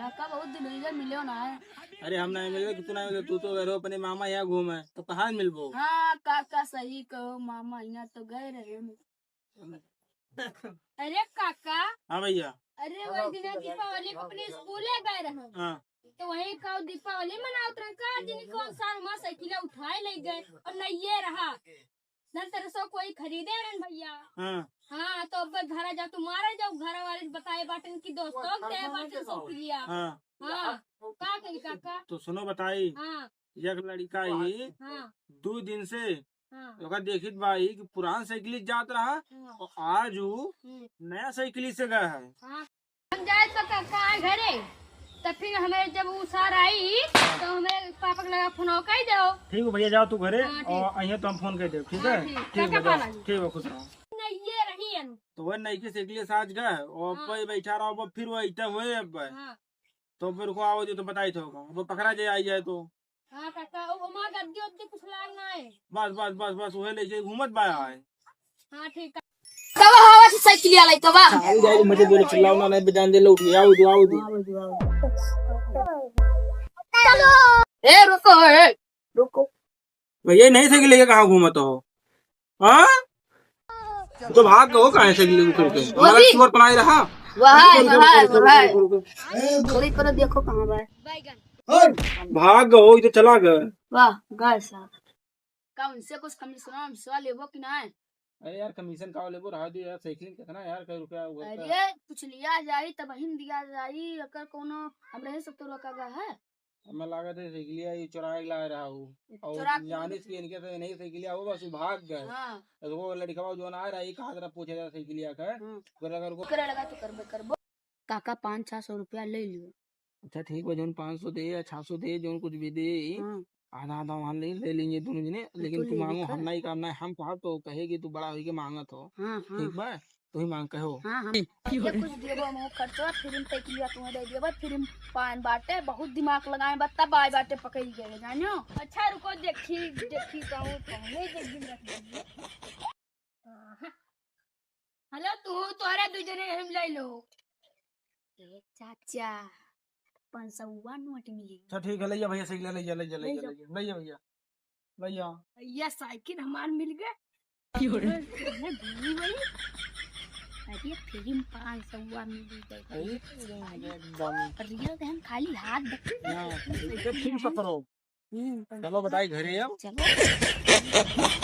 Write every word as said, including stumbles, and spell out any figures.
काका, बहुत दिन होइ गए, मिलो ना है। अरे, हम नहीं मिले, तू नहीं मिले, तू तो गए रहो अपने मामा यहाँ घूमे, तो कहाँ मिलबो? हाँ काका, सही कहो, मामा यहाँ तो गए रहे। अरे काका। हाँ भैया। अरे, वही दिन दीपावली पे अपने स्कूले गए रहे। हाँ। तो वही का दीपावली मनावत रहे का, जिन कौन साल माँ साइकिल उठाए ले गए और नइये रहा। ना तेरे से कोई खरीदे रहन भैया। हाँ। हाँ, तो अब घरा जाओ, तुम्हारे जाओ, घर वाले बताए बाटन कि दोस्तों के बाटन साइकिलिया। हाँ। हाँ, का कही काका? तो सुनो बताई, हाँ। एक लड़का ही हाँ। दो दिन से हाँ। ओका देखित बा ही कि पुरान साइकिल जात रहा हाँ। और आज वो हम्म। नया साइकिल से गया है। हाँ। हम जाए तो काका आए घरे, तब फिर हमें जब वो सर आई तो हमें पापा के लगा फोन कई दो। ठीक है भैया, जाओ तू घरे हाँ, ठीक। और अइहे तो हम फोन कर देब, ठीक हाँ, है? ठीक। ठीक काका बा, जाओ। पाला जी। ठीक बा, खुश रहो। नहीं, ये रही है। तो वह नई की साइकिल से आज गए और हाँ। अब बैठा रहो, अब फिर वो अइते हुए अब। हाँ। तो फिर को आओ जी तो बताई थे, अब पकड़ा जाए, आई जाए तो। हाँ काका, ओ, ओमा गद्दी उद्दी कुछ लाग ना है। बस, बस, बस, बस, उहे ले जाए, घूमत बा आए। हाँ, ठीक है। कब हवा से साइकिल आलाई, कब? चालू जाए, मजे बोले, चिल्लाओ ना, नहीं बजान दे, लो, उठिए, आओ दो, आओ दो। ए, रुको, ए, रुको। भैया, नहीं साइकिल लेके कहाँ घूमत हो? हाँ? तो भाग गो, काहे साइकिल लेके उतर के? वो हमारा भी। चोर पनाई रहा। वह है, रुको, वह है, रुको, वह है। रुको, रुको, रुको। थोड़ी करो, देखो कहाँ बा। भाग गो, ये तो चला गया। वाह, गए साहब। का उनसे कुछ कमीशन वमीशन लेबो कि ना? अरे यार, कमीशन का लेबो, रहा दे यार, साइकिल कितना यार, कई रुपया हुआ था? अरे, कुछ लिया जाई, तब ही दिया जाई, अगर कोनो हमरे ही सत्तर रुपया का है। हमें लागत है साइकिलिया ये चुराए के लाए रहा हूँ। और चुरा के जानिस कि इनके से नहीं साइकिलिया हो, बस वो भाग गए। हाँ। तो वो लड़कवा जो ना रहा, ये कहा जरा पूछे जरा साइकिलिया का। हाँ। ओकरे लगा रुको। ओकरे लगा तो करबे करबो। काका, पाँच छः सौ रुपया ले लियो। अच्छा ठीक बा, जौन पाँच सौ दे या छः सौ दे, जौन कुछ भी दे, हाँ। आधा आधा वहाँ ले, ले लेंगे दोनों जने, तो लेकिन तू ले मांगो, लिखा। हम नहीं करना है, हम कहब तो कहे कि तू बड़ा होइके मांगत हो। हाँ, हाँ। ठीक बा? तू ही मांग कहो। हाँ, हाँ। ये कुछ देबो, हम खर्चवा, फिर हम साइकिलिया तुम्हें दे देबो, फिर हम पान बाटे, बहुत दिमाग लगाए बा, तब आए बाटे पकड़ गए, जानो? अच्छा, रुको, देखी, देखी, कहूँ, कहूँ, एक दिन रख दीजिए। हाँ। हेलो, तू, तोहरे दू जने हम ले लो। ए चाचा, पाँच सौवा नोट मिली। अच्छा, ठीक है, ले जा भैया, साइकिल ले जा, ले जा, ले ले जा, जाओ। ले जा, ले जा भैया, ले जा। भैया, साइकिल हमार मिल गए। क्यों रे? अरे, भूली भाई। अरे, फिर पाँच सौवा मिली गए। अरे, एकदम। अरे, हम खाली हाथ देखे। हाँ, इसे फिर पकड़ो। हम्म, चलो बताई घरे अब। चलो।